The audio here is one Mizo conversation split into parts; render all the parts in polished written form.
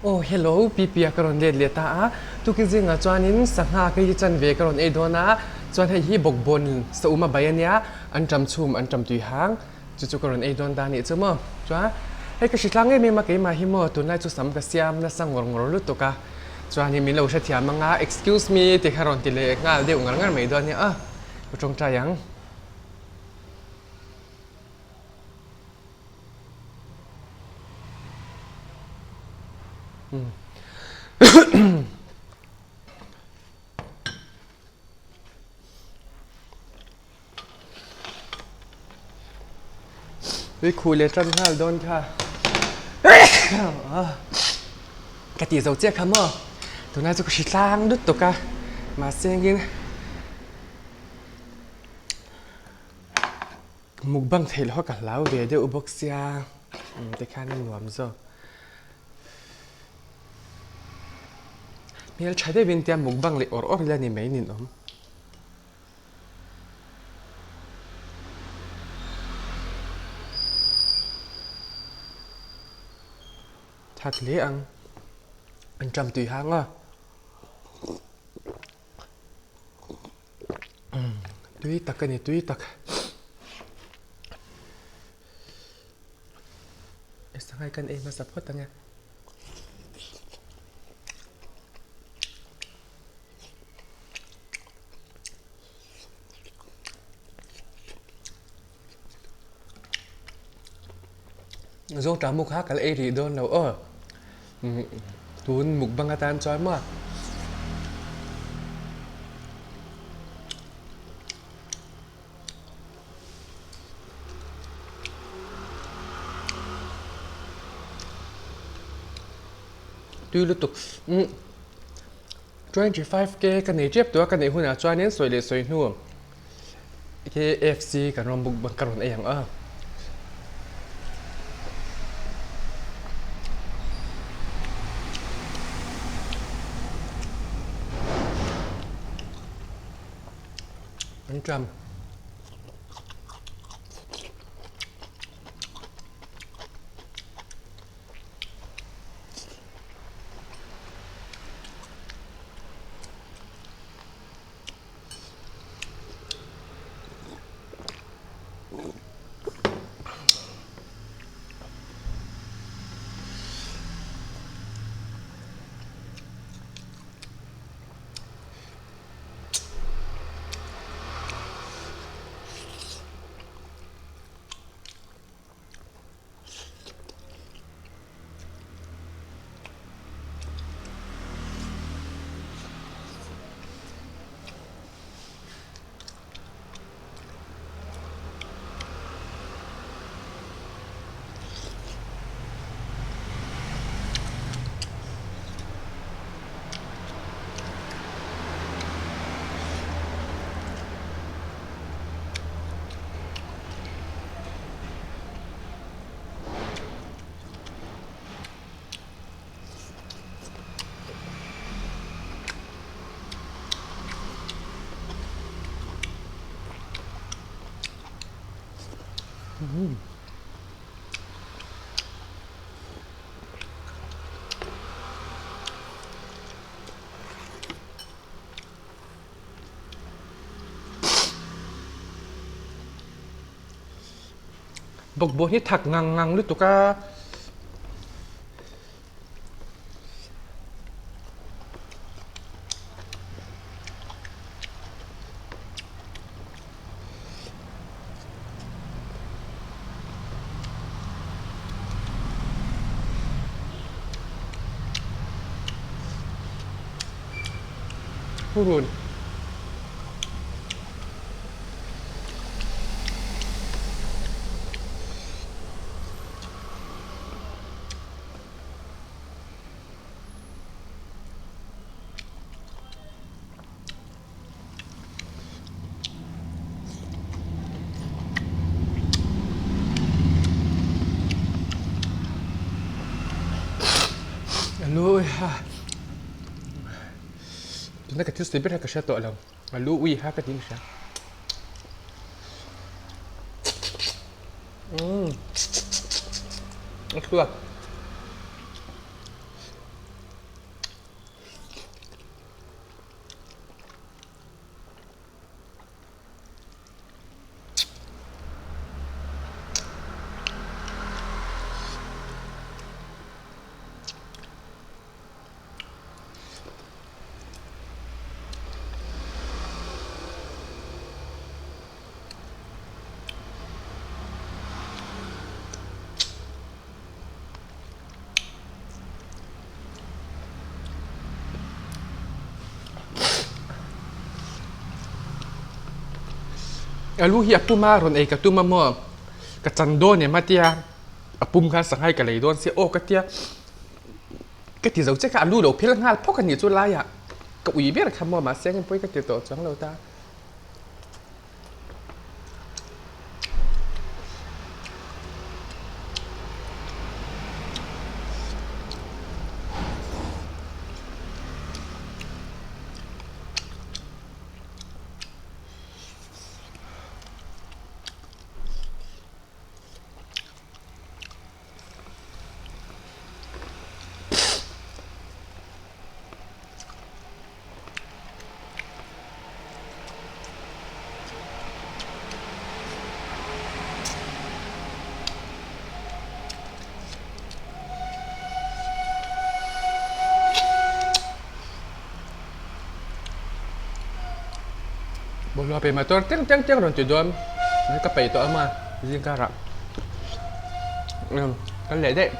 Aw hello Pipia ka rawn let leh ta a, tukin zingah chuanin sangha ka hi chanve ka rawn ei dawn a, chuan hei hi bawkbawn saum a bai a nia, an ṭam chhum an ṭam tui hang chu chu ka rawn ei dawn ta a nih chu maw. Chuan hei ka hritlang em em a keimah hi maw tunlai chu sam ka siam nasa ngawr ngawr lutuk a, chuanin min lo hrethiam ang a excuse me tih kha rawn ti leh nghal deuh ngar ngar mai dawn a nia aw ka ṭawngṭai ang. Tui khuh leh tan nghal dawn kha ka tih zo chiah kha maw tunlai chu ka hri tlang lutuk a mahse engin Mukbang theih loh ka hlau ve deuh bawk sia tikhan a nuam zawk. Hmel tha deuhin tia mukbang leh awr awr ila ni mai ninawm. Thak hle ang. An ṭam tui hang a. Tui tak a ni tui tak. Sanghai kan ei hmasa phawt ang e. Zawngṭah mu kha ka la ei rih dawn lo aw. Tun mukbang atan chuan maw. Tui lutuk 25k ka nei tep tawh a ka neih hunah chuanin sawi leh sawi hnu KFC kan rawn mukbang ka rawn ei ang a. An tram. Bawkbawn hi thak ngang ngang lutuk a. Purun. Lu ha. Tuna ka thil sawi ber kha ka hre tawh lo. A lu ui kha ka ti hria. Umm. A chhuak. A lu hi a pum a rawn ei ka tum a maw? Ka chan dawn em a tia a pum khan sangha ka lei dawn sia aw ka tia ka ti zo che kha a lu lo phel nghal phawk a nih chu laiah ka ui ber kha maw mahse engin pawi ka ti tawh chuang lo ta. Bawlhhlawh pe motor teng teng teng rawn ti dawn ka peih tawh a maw zing karah kan leh daih.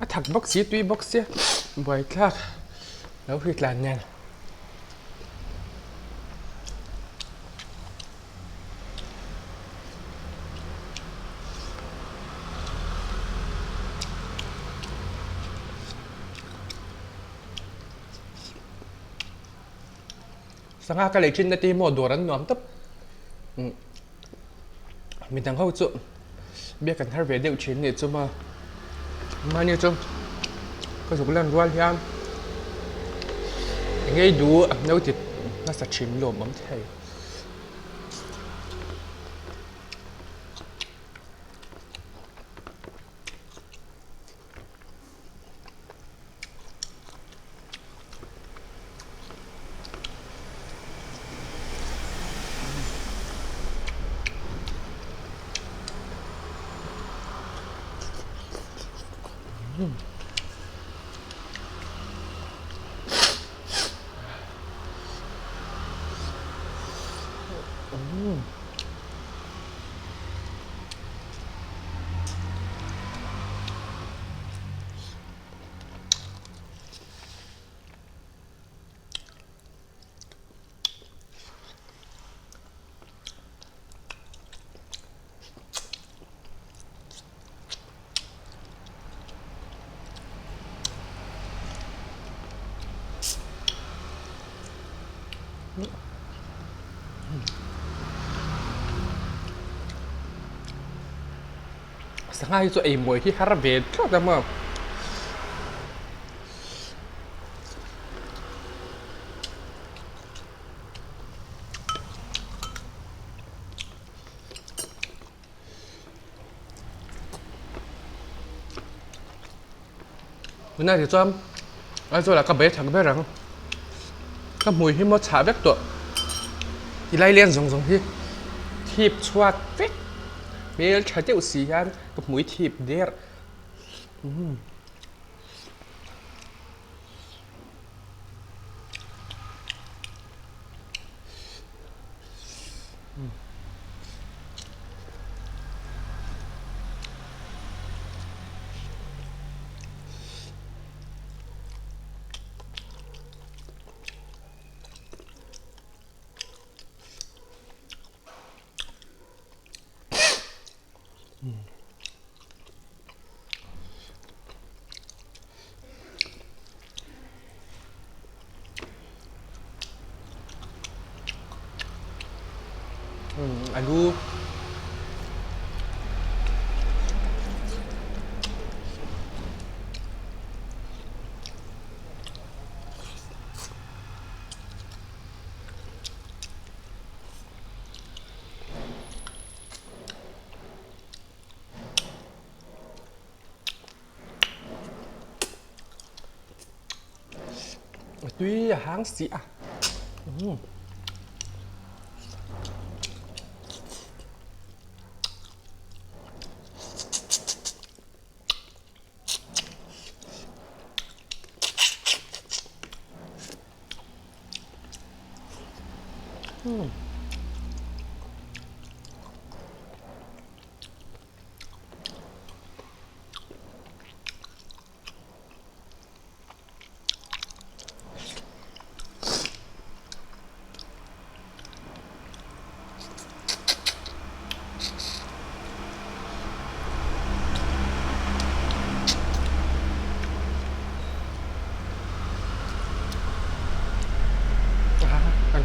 A thak bawk si tui bawk sia buaithlak lo hri tlan nen. Sangha ka lei thin na te hi maw dawr an nuam tawp midang ho chu biak an har ve deuh thin nih chu maw mahni chu ka zuk lan rual hian eng ngei duh a no ti nasa thin lawm awm thei. Sangha hi chu ei mawi hi har ve thlawt a maw. Tunah hi chuan Aizawl ah ka bei thak ber ang ka hmui hi maw chhah vek tawh ti lai leng zawng zawng hi thip chhuak vek hmel tha deuh si hian ka hmui thip der. Alu A tui a hang si a.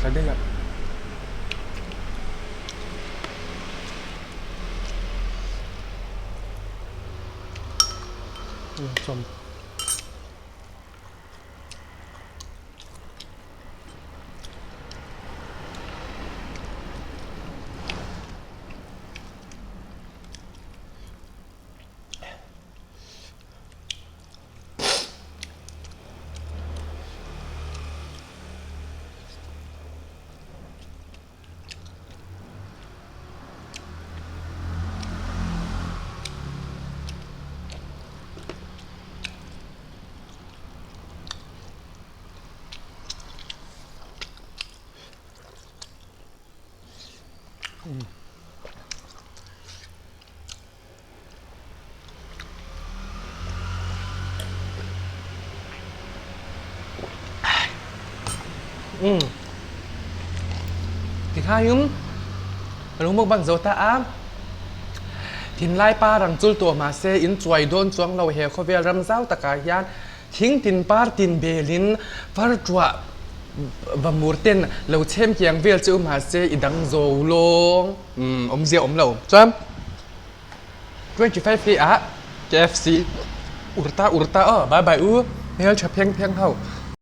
thla daih a. Umm tikhain ka lo mukbang zo ta a, thinlai pa rang chul tawh mahse in chuai dawn chuang lo he khawvel ram zau takah hian thing tin par tin belin far tuah va mur ten lo chhem kiang vel chu mahse i dang zo lawng umm awmzia awm lo chuan. 25 hi ah KFC urta urta aw bye bye u hmeltha pheng pheng ho.